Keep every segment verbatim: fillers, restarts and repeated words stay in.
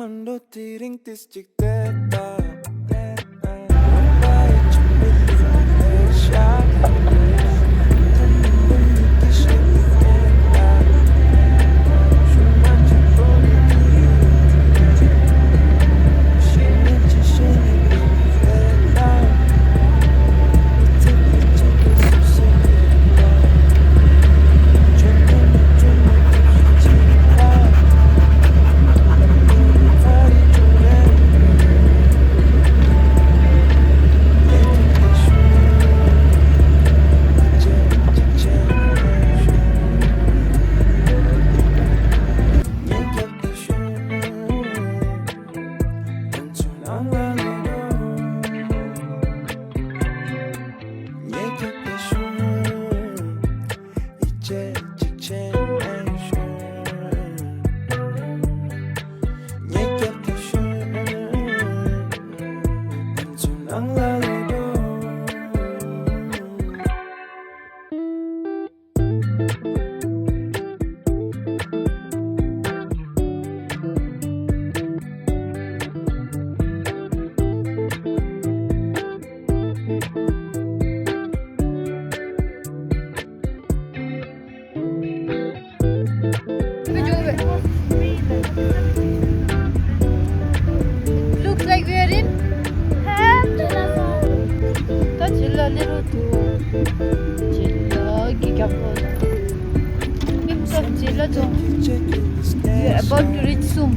མ་འགྲོ་དེ་རིང་ཏིས་ཅིག་བསྡད་དང་། Looks like we are in Hamilton. ད་བྱི་ལ་ལི་རུ་དུ། བྱི་ལ་གི་རྒྱབ་ལོགས་ལ། ཁྱིམ་ཚང་བྱི་ལ་རྫོང་། We are about to reach soon.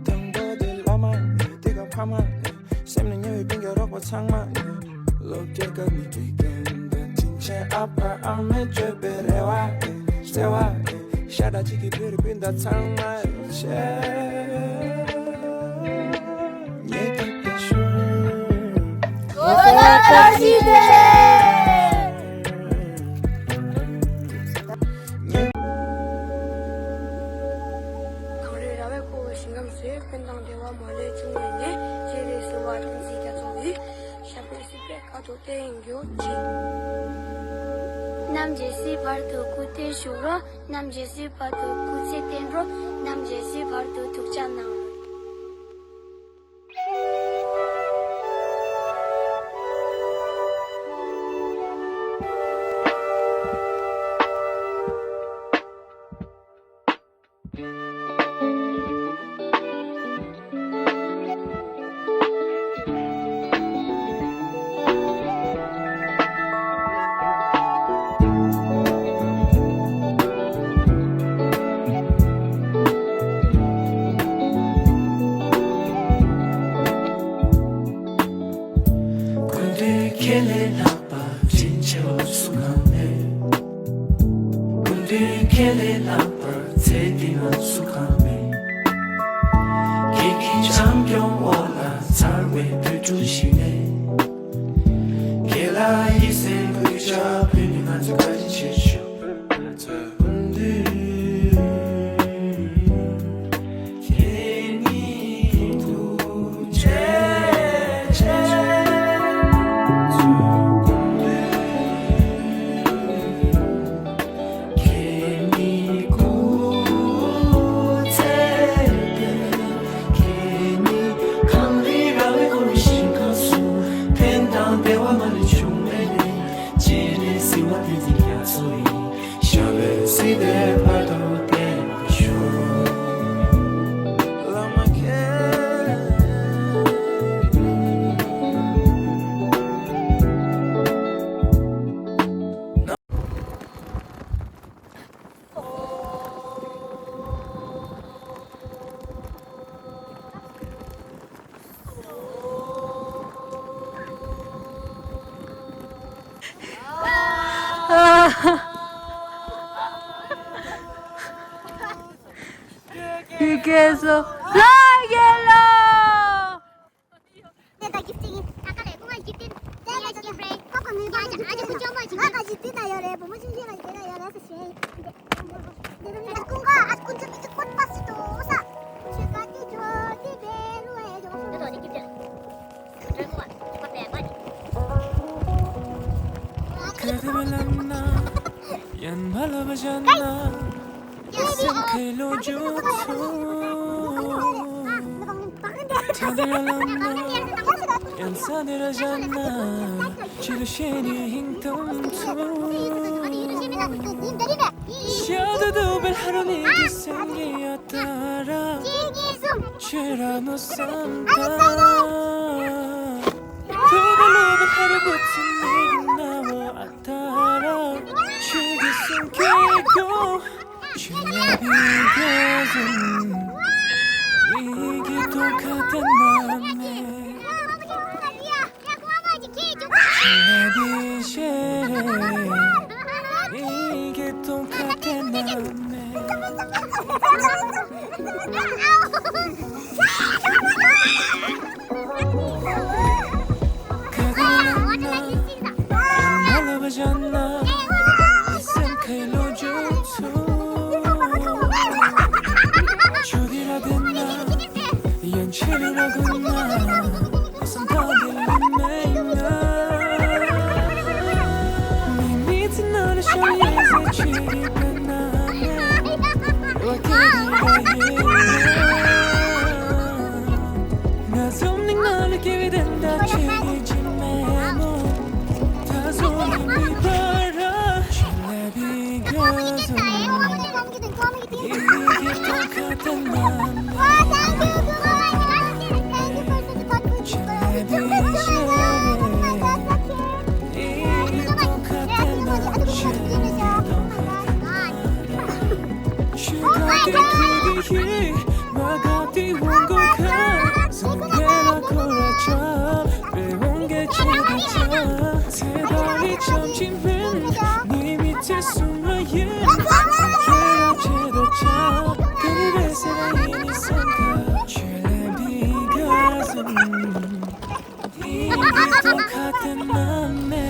དང་པོ་དེ་བླ་མ་ཡིན། དེ་ག་ཕ་མ་ཡིན། སེམས་ནས་ཉེ་བའི་སྤུན་ཀྱག་རོགས་པ་ཚང་མ་ཡིན། སློབ་གྲྭའི་སྐབས་ནས་དགེ་རྒན་དང་དྲིན་ཆེན་ཨ་ཕ་ཨ་མས་བཅོས་པའི་རེ་བ་ཡིན། བརྩེ་བ་ཡིན། ཤ་ཁྲག་གཅིག་གི་བོད་རིགས་སྤུན་ཟླ་ཚང་མ་ཡིན། ངེད་ཀྱི་སྐད་ཤུགས། ལོ་ལ་བཀྲ་ཤིས་བདེ་ལེགས། གངས་རིའི་ར་བས་བསྐོར་བའི་ཞིང་ཁམས་སུ། ཀུན་དང་བདེ་བ་མ་ལུས་འབྱུང་བའི་གནས། སྤྱན་རས་གཟིགས་དབང་བསྟན་འཛིན་རྒྱ་མཚོ་ཡི། ཞབས་པད་སྲིད་པའི་བཀའ་དྲིན་དེ་ཡིས་འགྱུར་ཅིག། རྣམ་འབྱེད་སྲིད་བར་དུ་སྐུ་སྟེ་བཞུགས་རོགས། རྣམ་འབྱེད་སྲིད་བར་དུ་སྐུ་ཚེ་བརྟན་རོགས། རྣམ་འབྱེད་སྲིད་བར་དུ་ཐུགས་ཅག་གནང་། སྐུ་མདུན་ཁྱེད་ལས་ལྷག་པ་དྲིན་ཆེ་བ་སུ་གང་མེད། སྐུ་མདུན་ཁྱེད་ལས་ལྷག་པར་ཚེ་འདི་ན་སུ་གང་མེད། ཁྱེད་ཀྱི་བྱམས་སྐྱོང་འོག་ལ་འཚར་བའི་བོད་ཕྲུག་ཞིག་ནས། ཁྱེད་ལ་ཡིད་སེམས་གུས་ཕྱག་ཕུལ་ནས་ང་ཚོས་བཀའ་དྲིན་ཆེ་ཞུ། སྐུ་མདུན། ཞབས་པད་སྲིད་པའི་བར་དུ་བརྟན་པར་བཞུགས། བླ་མ་མཁྱེན། ཡི་གེ་སོ་ལ་ཡེ་ལོ། དེ་ད་གིབ་ཏིང་ད་ག་རེ་ཀོ་མ་གིབ་ཏིང་དེ་ལ་གིབ་རེ་ཀོ་ཀོ་མི་བ་ཅ་ཨ་ཅེ་ཀུ་ཅོ་མ་ཅིག་ང་ག་ཅིག་ཏི་ད་ཡོད་རེད། བུ་མོ་ཅིག་ཅིག་ལ་དེ་ལ་ཡོད་རེད་ཟེར་ཞེས། དེ་རུ་ཨ་ཀུན་ག་ཨ་ཀུན་ཅོ་ཏི་ཀོ་པ་སི་ཏོ་ས་ཆེ་ག་ཏི་ཇོ་ཏི་བེ་རུ་ཨེ་ཇོ། སེམས་ཁའི་ལོ་རྒྱུས་ཚོ། ཐ་དེ་ར་ལམ་ན་ཡང་ས་དེ་ར་བཞག་ན། ཕྱི་ལོ་ཤེས་ནི་ཧིང་ཐང་ཚོ། ཤ་དུ་དུ་བེ་ལྷ་རུ་ནི་གི་སེང་གེ་ཡ་ད་ར། ཁྱེད་ར་ནོ་སམ་ད། ཐུ་བ་ལུ་བ་ཧ་ར་བུ་ཚི་མི་གི་ན་བོ་ཨ་ད་ར། ཁྱེད་ཀྱི་སེམས་ཁྱེད་གོ། ཁྱེད་ལ་བི་ག་ཟུམ། ཨི་གི་ཏོ་ཁ་ཏ་ན་མེ། ཁྱེད་ལ་བི་ཤེ་རེ། ཨི་གི་ཏོ་ཁ་ཏ་ན་མེ།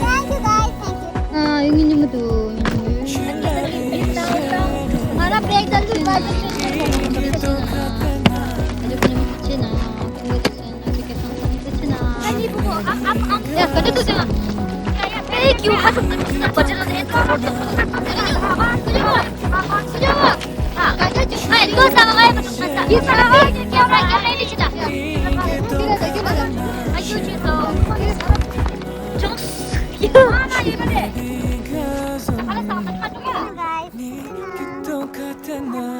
Thank you, guys. Thank you. ང་ར་བེག་ད་ལུས་པ་ཅི་ཅི་ཅི་ཅི་ཅི་ཅི་ཅི་ཅི་ཅི་ཅི་ཅི། ཡ་ག་དུས་ཚོད་ཅང་། ཨེ་ཀྱུ་ཧ་ཐུག་ཏུ་ཅི་ན་བ་ཅི་ལ་ཨེ་ཏོ་རོ་ཏོ་ཏོ་ཏོ་ཏོ་ཏོ་ཏོ་ཏོ་ཏོ།